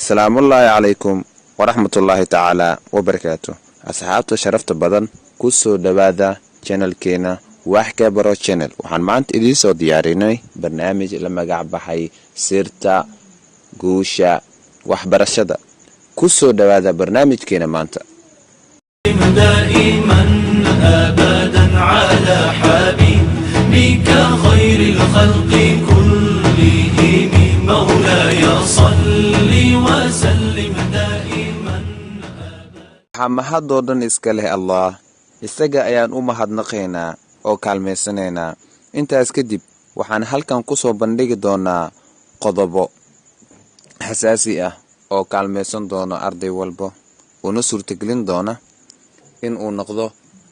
Salaamullaahi calaykum waraxmatullaahi tacaala wabarakaatu. Asxaabta sharafta badan, ku soo dhowaada channelkeena Wax Ka Baro Channel. Waxaan maanta idiin soo diyaarinay barnaamij la magac baxay Sirta Guusha Waxbarashada. Ku soo dhowaada barnaamijkeena maanta. دائما أبدا على حبيبك خير الخلق كلهم، مولاي صل وسلم دائما. Waxaa mahadoo dhan iska leh Allah. Isaga ayaan u mahadnaqaynaa oo kaalmaysanaynaa. Intaas kadib, waxaan halkan ku soo bandhigi doonaa qodobo xasaasi ah oo kaalmaysan doono arday walba, una suurtagelin doona in uu noqdo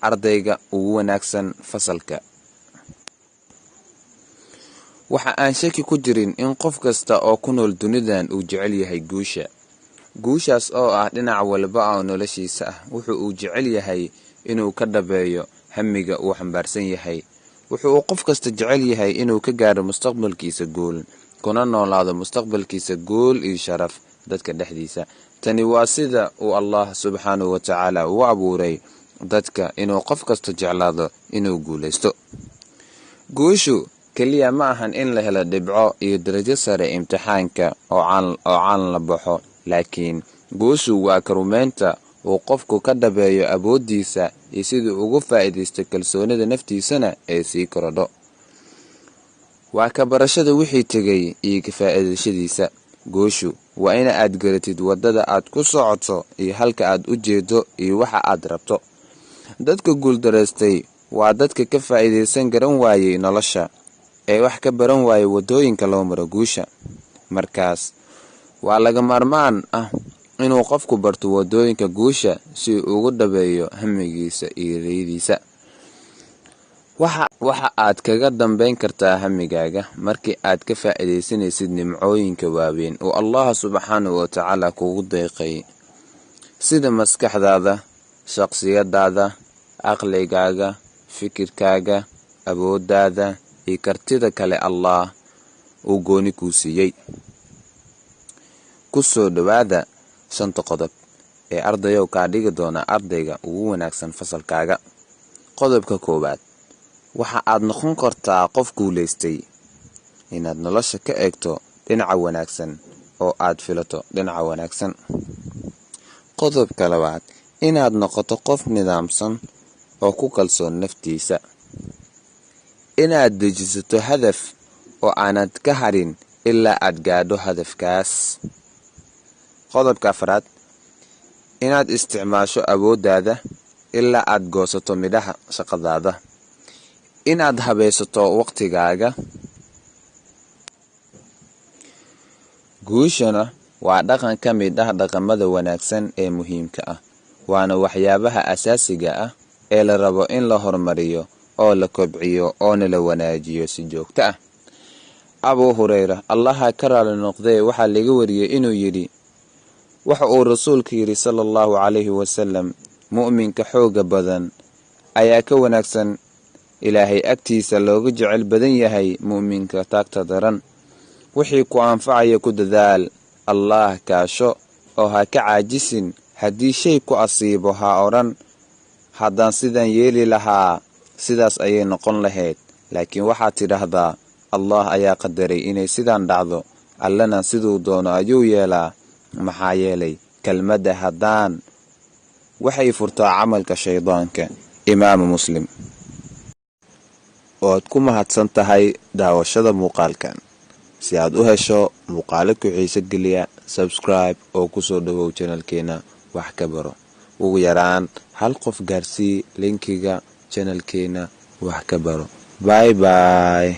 ardayga ugu wanaagsan fasalka. Waxa aan shaki ku jirin in qof kasta oo ku nool dunidan uu jecel yahay guusha, guushaas oo ah dhinac walba oo noloshiisa ah. Wuxu uu jecel yahay inuu ka dhabeeyo hamiga uu xambaarsan yahay. Wuxu uu qof kasta jecel yahay inuu ka gaaro mustaqbalkiisa guul, kuna noolaado mustaqbalkiisa guul iyo sharaf dadka dhexdiisa. Tani waa sida uu Allah subxaanahu wa tacaala uu abuuray dadka, inuu qof kasta jeclaado inuu guulaysto. Guushu keliya ma ahan in la helo dhibco iyo darajo sare imtixaanka oo caan la baxo, laakiin guushu waa ka rumaynta uu qofku ka dhabeeyo awooddiisa iyo siduu ugu faa'iidaysto kalsoonida naftiisana ee sii korodho. Waa ka barashada wixii tegay iyo ka faa'iidashadiisa. Guushu waa in aad garatid waddada aad ku socoto iyo halka aad u jeedo iyo waxa aad rabto. Dadka guuldaraystay waa dadka ka faa'iidaysan garan waayey nolosha, ee wax ka baran waayay waddooyinka loo maro guusha. Markaas waa laga maarmaan ah inuu qofku barto waddooyinka guusha si uu ugu dhabeeyo hamigiisa iyo riyadiisa. Waxa aad kaga dambeyn kartaa hamigaaga markii aad ka faa'iidaysanaysid nimcooyinka waaweyn oo Allah subxaanahu wa tacaala kugu deeqay, sida maskaxdaada, shaqsiyadaada, aqligaaga, fikirkaaga, awooddaada iyo kartida kale Allah uu gooni kuu siiyey. Ku soo dhowaada shanta qodob ee ardayow kaa dhigi doona ardayga ugu wanaagsan fasalkaaga. Qodobka koowaad: waxa aad noqon kartaa qof guulaystay inaad nolosha ka eegto dhinaca wanaagsan oo aad filato dhinaca wanaagsan. Qodobka labaad: inaad noqoto qof nidaamsan oo ku kalsoon naftiisa. Inaad dejisato hadaf oo aanad ka harin ilaa aad gaadho hadafkaas. Qodobka afraad: inaad isticmaasho awooddaada ilaa aad goosato midhaha shaqadaada. Inaad habaysato waqtigaaga. Guushana waa dhaqan ka mid ah dhaqamada wanaagsan ee muhiimka ah, waana waxyaabaha asaasiga ah ee la rabo in la horumariyo oo la kobciyo oona la wanaajiyo si joogto ah. Abuu Hureyra, Allaha ka raali noqdee, waxaa laga wariyey inuu yidhi: waxa uu Rasuulku yidhi sala Allahu calayhi wasalam, "Mu'minka xoogga badan ayaa ka wanaagsan, Ilaahay agtiisa looga jecel badan yahay mu'minka taagta daran." Wixii ku anfacaya ku dadaal, Allaah kaasho oo ha ka caajisin. Haddii shay ku asiibo, ha odhan "Haddaan sidaan yeeli lahaa, sidaas ayay noqon lahayd," laakiin waxaad tidhaahdaa "Allah ayaa qadaray inay sidaan dhacdo, Allana siduu doono ayuu yeelaa," maxaa yeelay kelmadda "haddaan" waxay furtaa camalka shaydaanka. Imaamu Muslim. Waad ku mahadsan tahay daawashada muuqaalkan. Si aad u hesho muuqaalo ku xiiso geliya, subscribe oo kusoo dhawow channelkeena Wax Ka Baro. Ugu yaraan hal qof gaarsii linkiga channelkeena Wax Ka Baro. Bye bye.